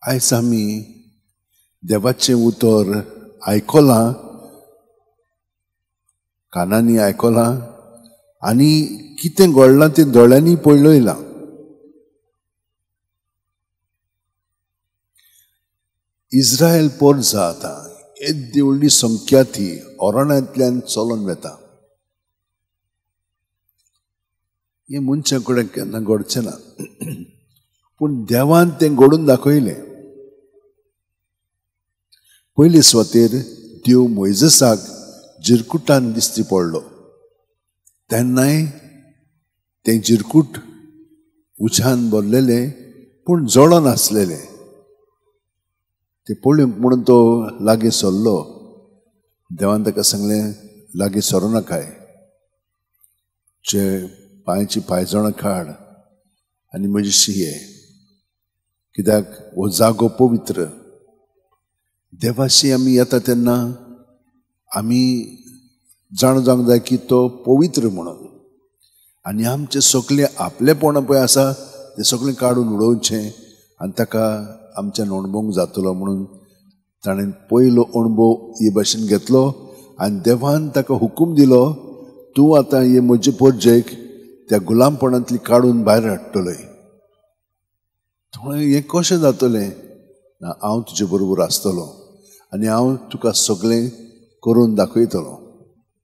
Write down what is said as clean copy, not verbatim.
आयज आमी देवाचें उतर आयकलां, कानांनी आयकलां आनी कितें घडलां तें दोळ्यांनी पळयलां. इस्रायल पोरजा आतां येद्दी व्हडली संख्या ती अरण्यांतल्यान चलोन वता. हें मनशां कडेन केन्ना घडचें ना, पूण देवान तें घडून दाखयलें. पयले सुवातेर देव मोयजेसाक जिरकुटान दिश्टी पडलो तेन्नाय तें जिरकूट उज्यान भरलेलें पूण जळोन आसलेलें. तें पळोवंक म्हणून तो लागीं सरलो. देवान ताका सांगलें, लागीं सरूं नाकाय, जे पांयची पांयजणां काड आनी म्हजी ये, कित्याक हो जागो पवित्र. देवाशी आमी येता तेन्ना आमी जाणा जावंक जाय की तो पवित्र म्हणून, आनी आमचें सगळें आपलेपण पळय आसा तें सगळें काडून उडोवचें आनी ताका आमच्यान अणभवूंक जातलो म्हणून ताणें पयलो अणभव हे भाशेन घेतलो. आनी देवान ताका हुकूम दिलो, तूं आतां हे म्हजे पोरजेक त्या गुलामपणांतली काडून भायर हाडटलोय. हें कशें जातलें? ना, हांव तुजे बरोबर आसतलो आनी हांव तुका सगळें करून दाखयतलो.